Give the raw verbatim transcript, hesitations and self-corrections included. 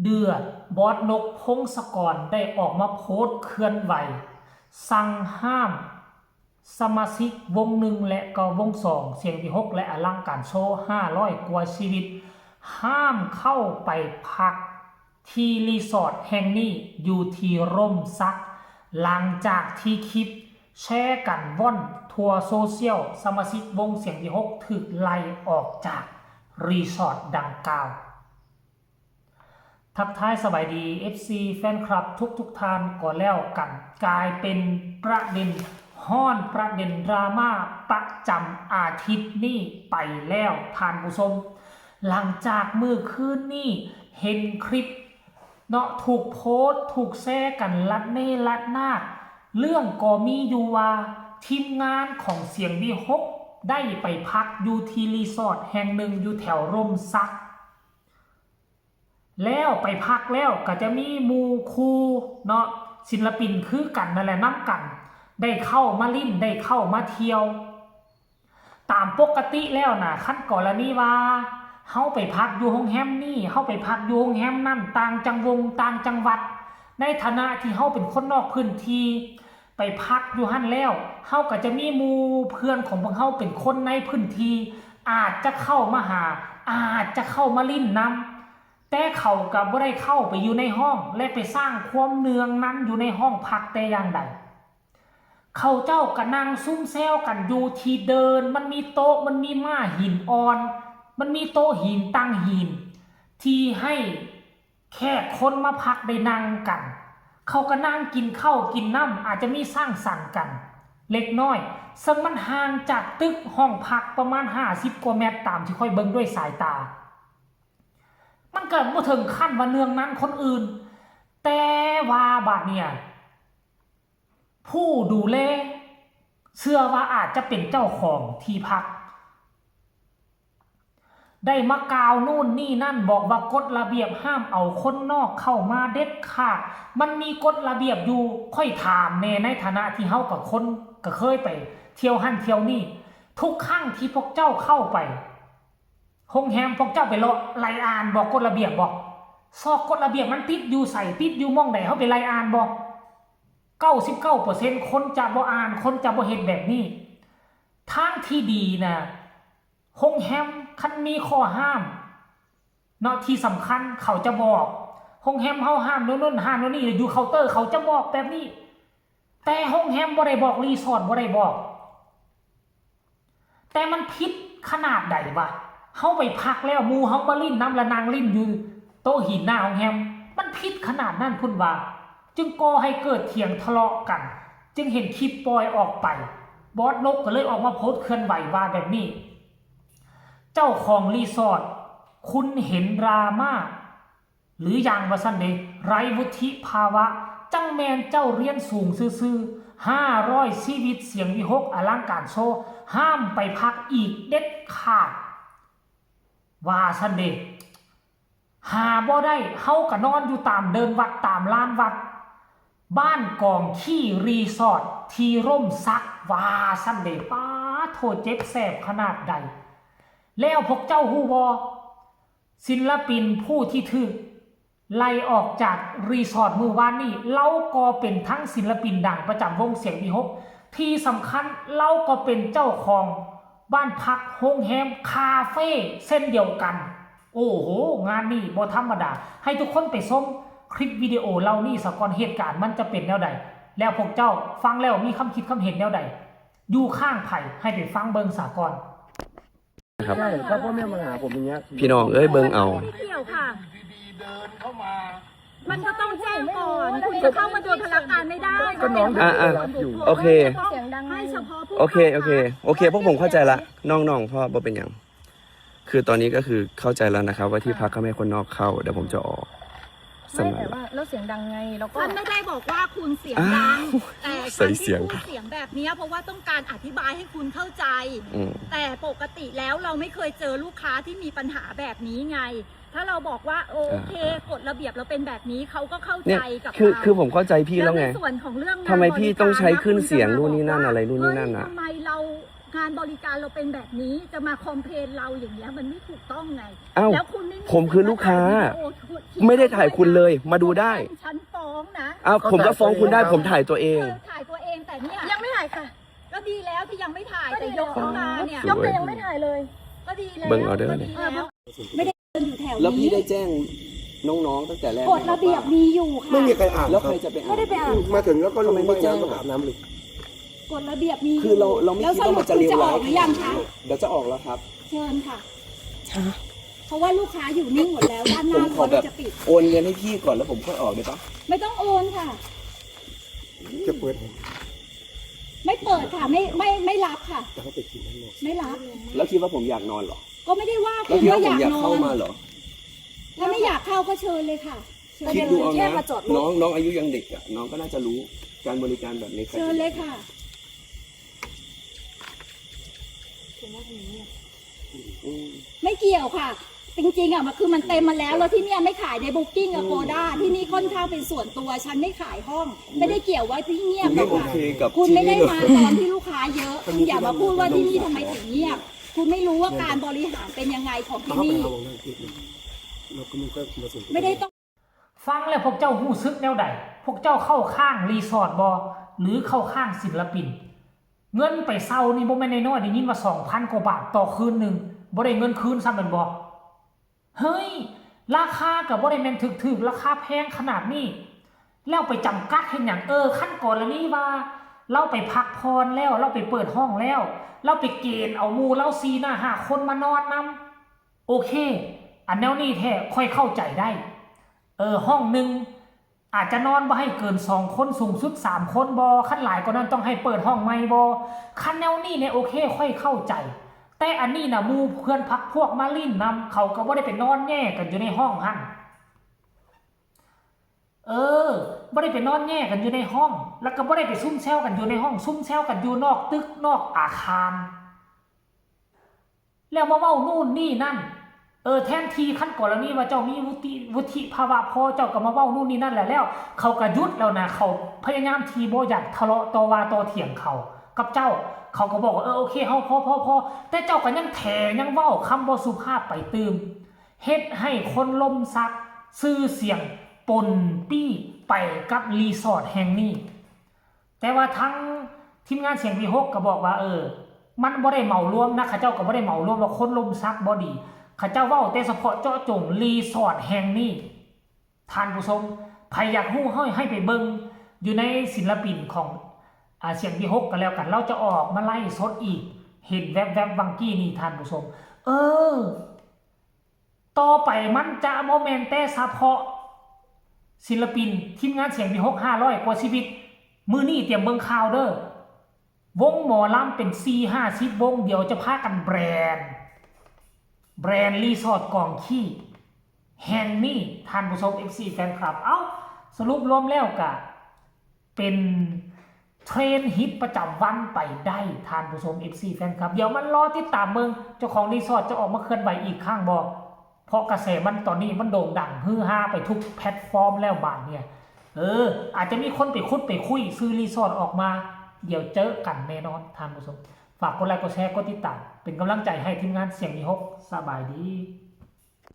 เดือด บอสนก พงศกร ได้ออกมาโพสต์เคลื่อนไหว สั่งห้ามสมาชิกวงหนึ่งและก็วงสอง เสียงวีหก และอลังการโชว์ ห้าร้อยกว่าชีวิต ห้ามเข้าไปพักที่รีสอร์ทแห่งนี้ อยู่ที่ร่มสัก หลังจากที่คลิปแชร์กันว่อนทั่วโซเชียล สมาชิกวงเสียงวีหก ถูกไล่ออกจากรีสอร์ทดังกล่าว ทักทายสบายดี เอฟซี แฟนคลับทุกๆท่านก็แล้วกัน กลายเป็นประเด็นฮ้อน ประเด็นดราม่าประจำอาทิตย์นี้ไปแล้วท่านผู้ชม หลังจากมื้อคืนนี้เห็นคลิปเนาะ ถูกโพสต์ ถูกแชร์กันลัดเน่ลัดนาด เรื่องก็มีอยู่ว่า ทีมงานของเสียงวีหก ได้ไปพักอยู่ที่รีสอร์ทแห่งหนึ่งอยู่แถวร่มสัก แล้วไปพักแล้วก็จะมีหมู่คู่เนาะ ศิลปินคือกันนั่นแหละ นำกัน ได้เข้ามาเล่น ได้เข้ามาเที่ยว ตามปกติแล้วนะ คันกรณีว่าเฮาไปพักอยู่โรงแรมนี้ เฮาไปพักอยู่โรงแรมนั้น ต่างจังหวัด ต่างจังหวัด ในฐานะที่เฮาเป็นคนนอกพื้นที่ ไปพักอยู่หั่นแล้ว เฮาก็จะมีหมู่เพื่อนของพวกเฮาเป็นคนในพื้นที่ อาจจะเข้ามาหา อาจจะเข้ามาเล่นนำ แต่เขาก็บ่ได้เข้าไปอยู่ในห้อง และไปสร้างความเนืองนั้นอยู่ในห้องพักแต่อย่างใด เขาเจ้าก็นั่งซุมแซวกันอยู่ที่เดิน มันมีโต๊ะ มันมีม้าหินอ่อน มันมีโต๊ะหินตังหิน ที่ให้แขกคนมาพักได้นั่งกัน เขาก็นั่งกินข้าวกินน้ำ อาจจะมีสังสรรค์กันเล็กน้อย ซึ่งมันห่างจากตึกห้องพักประมาณห้าสิบกว่าเมตร ตามที่ข้อยเบิ่งด้วยสายตา มันก็บ่ถึงขั้นว่าเนืองนั้นคนอื่น แต่ว่าบาดเนี่ย ผู้ดูแล เชื่อว่าอาจจะเป็นเจ้าของที่พัก ได้มากล่าวนู่นนี่นั่น บอกว่ากฎระเบียบห้ามเอาคนนอกเข้ามาเด็ดขาด มันมีกฎระเบียบอยู่ ข้อยถามแน่ ในฐานะที่เฮากับคนก็เคยไปเที่ยวหั่นเที่ยวนี่ ทุกครั้งที่พวกเจ้าเข้าไปโรงแรม พวกเจ้าไปเลาะไล่อ่านบ่ กฎระเบียบบ่ ซอกกฎระเบียบมันติดอยู่ไส ติดอยู่หม่องใด เฮาไปไล่อ่านบ่ เก้าสิบเก้าเปอร์เซ็นต์ คนจะบ่อ่าน คนจะบ่เฮ็ดแบบนี้ ทางที่ดีนะ โรงแรมคันมีข้อห้ามเนาะ ที่สำคัญเขาจะบอก โรงแรมเฮาห้ามโน่นโน่น ห้ามโน่นนี่ อยู่เคาน์เตอร์เขาจะบอกแบบนี้ แต่โรงแรมบ่ได้บอก รีสอร์ทบ่ได้บอก แต่มันผิดขนาดใดวะ เฮาไปพักแล้ว หมู่เฮามาเล่นนำ และนั่งเล่นอยู่โต๊ะหินหน้าโรงแรม มันผิดขนาดนั้นพุ้นวะ จึงก่อให้เกิดเถียงทะเลาะกัน จึงเห็นคลิปปล่อยออกไป บอสนกก็เลยออกมาโพสต์เคลื่อนไหวว่าแบบนี้ เจ้าของรีสอร์ท คุณเห็นดราม่าหรือยัง ว่าซั่นเด้ ไร้วุฒิภาวะ จั่งแม่นเจ้าเรียนสูงซื่อๆ ห้าร้อยชีวิต เสียงวีหก อลังการโชว์ ห้ามไปพักอีกเด็ดขาด ว่าซั่นเด้ หาบ่ได้ เฮาก็นอนอยู่ตามเดินวัด ตามลานวัด บ้านกองขี้รีสอร์ท ที่ร่มสัก ว่าซั่นเด้ ป๊าดโธ่ เจ็บแสบขนาดใด แล้วพวกเจ้าฮู้บ่ ศิลปินผู้ที่ถูกไล่ออกจากรีสอร์ทมื้อวานนี้ เลาก็เป็นทั้งศิลปินดังประจำวงเสียงวีหก ที่สำคัญเลาก็เป็นเจ้าของบ้านพัก โรงแรม คาเฟ่ เช่นเดียวกัน โอ้โห งานนี้บ่ธรรมดา ให้ทุกคนไปชมคลิปวิดีโอเหล่านี้ซะก่อน เหตุการณ์มันจะเป็นแนวใด แล้วพวกเจ้าฟังแล้วมีความคิดความเห็นแนวใด อยู่ข้างไผ ให้ไปฟังเบิ่งซะก่อน ใช่ถ้าพ่อแม่มาหาผมอย่างเงี้ย พี่น้องเอ้ยเบิ่งเอา ไม่เกี่ยวค่ะ มันก็ต้องแจ้งก่อน คุณจะเข้ามาโดยพลการไม่ได้ ก็น้อง อ่ะอ่ะ รับอยู่ โอเค ให้เฉพาะผู้ โอเคโอเค โอเค พวกผมเข้าใจละ น้องๆพ่อบ่เป็นหยัง คือตอนนี้ก็คือเข้าใจแล้วนะครับ ว่าที่พักเขาไม่ให้คนนอกเข้า เดี๋ยวผมจะออกสำ ไม่ นัก แต่ว่าแล้วเสียงดังไงแล้วก็ ท่านไม่ได้บอกว่าคุณเสียงดัง อ้าว แต่ ใส่ การ เสียง ที่พูดเสียงแบบนี้เพราะว่าต้องการอธิบายให้คุณเข้าใจ อืม แต่ปกติแล้วเราไม่เคยเจอลูกค้าที่มีปัญหาแบบนี้ไง ถ้าเราบอกว่าโอเค อ่า กฎระเบียบเราเป็นแบบนี้เขาก็เข้า เนี่ย ใจกับ คือ เรา คือผมเข้าใจพี่แล้วไง ในส่วนของเรื่องงาน ทำไมพี่ต้องใช้ขึ้นเสียง บริการ นู่นนี่นั่น คุณจ อะไรนู่นนี่นั่น เฮ้ย น่ะ ทำไมเรางานบริการเราเป็นแบบนี้จะมาคอมเพลนเราอย่างเงี้ยมันไม่ถูกต้องไง อ้าว แล้วคุณไม่มี ผมคือลูกค้า สิทธิ์มาถ่ยวิดีโอคุณ ไม่ได้ถ่ายคุณเลย มาดูได้ ฉันฟ้องนะ อ้าวผมก็ฟ้องคุณได้ ผมถ่ายตัวเอง เธอถ่ายตัวเองแต่เนี่ย ยังไม่ถ่ายค่ะ ก็ดีแล้วที่ยังไม่ถ่าย ก็ แต่ ดี ย แล้ว กขึ้นมาเนี่ย สวย ยกตัวเองไม่ถ่ายเลย ก็ดีแล้ว เบิ่งเอาเด้อ ก็ดีแล้ว ไม่ได้เดินอยู่แถว แล้วพี่ นี้ ได้แจ้งน้องๆตั้งแต่แรก กฎระเบียบมีอยู่ค่ะ ไม่มีใครอ่าน แล้ว ครั ใคร บ จะไปอ่า ไม่ได้ น ไปอ่าน มาถึงแล้วก็ล ทำไม ง ไม่ ไป แจ้ง แล้วก็อาบน้ำเลย กฎระเบียบมีอยู่ คือเราเราไม่ แล้ว คิด ส ว่า รุ มั ป นจะ คุณ เลว จะอ ร้า อย กหรือยังคะ เดี๋ยวจะออกแล้วครับ เชิญค่ะ ช้า เพราะว่าลูกค้าอยู่นิ่งหมดแล้วด้านหน้า ผมขอแบบ ก็จะปิด โอนเงินให้พี่ก่อนแล้วผมค่อยออกได้ปะ ไม่ต้องโอนค่ะ จะเปิด ไม่เปิดค่ะไม่ไม่ไม่รับค่ะ จะให้ไปกินข้างนอก ไม่รับ แล้วคิดว่าผมอยากนอนเหรอ ก็ไม่ได้ว่า แล้ว คุณ คิด ว่า ว่า อ ผม ยาก อยาก นอ เข้าน มาเหรอ ถ้าไม่อยากเข้าก็เชิญเลยค่ะเชิญ คิดดูเอา แค่ นะ มาจอดรถ น้องน้องอายุยังเด็กอ่ะน้องก็น่าจะรู้การบริการแบบนี้ เชิญเลยค่ะ อืม ไม่เกี่ยวค่ะ จริงๆอ่ะมันคือมันเต็มมาแล้วแล้วที่เนี่ยไม่ขายใน Booking Agoda ที่นี่ค่อนข้างเป็นส่วนตัวฉันไม่ขายห้อง ไม่ได้เกี่ยวว่าที่เงียบ ผมไม่ หรอกค่ะ โอเคกับ คุณไม่ได้ ที่นี่ มาตอนที่ลูกค้าเยอะคุณอย่ามาพูดว่าที่นี่ทำไมถึงเงียบ คุณไม่รู้ว่าการบริหารเป็นยังไงของที่ เอาไป นี่ เอาลงนั่งกินเราก็มันก็มาส่วนตัว ไม่ได้ต้อง ฟังแล้วพวกเจ้ารู้สึกแนวใด พวกเจ้าเข้าข้างรีสอร์ทบ่ หรือเข้าข้างศิลปิน เงินไปเช่านี่บ่แม่นน้อยๆ ได้ยินว่าสองพันกว่าบาทต่อคืนหนึ่ง บ่ได้เงินคืนซ้ำแม่นบ่ เฮ้ย ราคาก็บ่ได้แม่นถูกๆ ราคาแพงขนาดนี้ แล้วไปจำกัดเฮ็ดหยัง เออ คันกรณีว่า เราไปพักผ่อนแล้ว เราไปเปิดห้องแล้ว เราไปเกณฑ์เอาหมู่เราสี่หน้าห้าคนมานอนนำ โอเค อันแนวนี้แท้ค่อยเข้าใจได้ เออ ห้องหนึ่งอาจจะนอนบ่ให้เกินสองคน สูงสุดสามคนบ่ คันหลายกว่านั้นต้องให้เปิดห้องใหม่บ่ คันแนวนี้เนี่ยโอเคค่อยเข้าใจ แต่อันนี้นะหมู่เพื่อนพักพวกมาลิ้นนำ เขาก็บ่ได้ไปนอนแย่กันอยู่ในห้องหั่น เออ บ่ได้ไปนอนแย่กันอยู่ในห้อง แล้วก็บ่ได้ไปซุ่มแซวกันอยู่ในห้อง ซุ่มแซวกันอยู่นอกตึกนอกอาคาร แล้วมาเว้านู่นนี่นั่น เออ แทนที่คันกรณีว่าเจ้ามีวุฒิ วุฒิภาวะพอ เจ้าก็มาเว้านู่นนี่นั่นแหละ แล้วเขาก็หยุดแล้วนะ เขาพยายามที่บ่อยากทะเลาะต่อว่าต่อเถียงเขา กับเจ้า เขาก็บอกว่า เออ โอเค เฮาพอ พอ พอ แต่เจ้าก็ยังแถยังเว้าคำบ่สุภาพไปตื่ม เฮ็ดให้คนลมสักชื่อเสียงปนปี้ไปกับรีสอร์ทแห่งนี้ แต่ว่าทั้งทีมงานเสียงวีหกก็บอกว่า เออ มันบ่ได้เหมารวมนะ เขาเจ้าก็บ่ได้เหมารวมว่าคนลมสักบ่ดี เขาเจ้าเว้าแต่เฉพาะเจาะจงรีสอร์ทแห่งนี้ ท่านผู้ชม ใผอยากรู้ให้ ให้ไปเบิ่งอยู่ในศิลปินของ อ่า เสียงวีหกก็แล้วกัน เราจะออกมาไลฟ์สดอีก เห็นแวบๆ วังกี้นี่ ท่านผู้ชม เออ ต่อไปมันจะบ่แม่นแต่เฉพาะศิลปินทีมงานเสียงวีหก ห้าร้อยกว่าชีวิต มื้อนี้เตรียมเบิ่งข่าวเด้อ วงหมอลำเป็นสี่ห้าสิบวง เดี๋ยวจะพากันแบรนด์ แบรนด์รีสอร์ทกองขี้แห่งนี้ ท่านผู้ชม เอฟซี แฟนคลับ เอ้า สรุปรวมแล้วกะเป็นเทรนด์ฮิตประจำวันไปได้ ท่านผู้ชม เอฟซี แฟนคลับ เดี๋ยวมันรอติดตามเบิ่งเจ้าของรีสอร์ทจะออกมาเคลื่อนไหวอีกครั้งบ่ เพราะกระแสมันตอนนี้มันโด่งดังฮือฮาไปทุกแพลตฟอร์มแล้วบาดเนี่ย เออ อาจจะมีคนไปขุดไปคุยชื่อรีสอร์ทออกมา เดี๋ยวเจอกันแน่นอน ท่านผู้ชม ฝากกดไลค์กดแชร์กดติดตาม เป็นกำลังใจให้ทีมงานเสียงวีหก สบายดี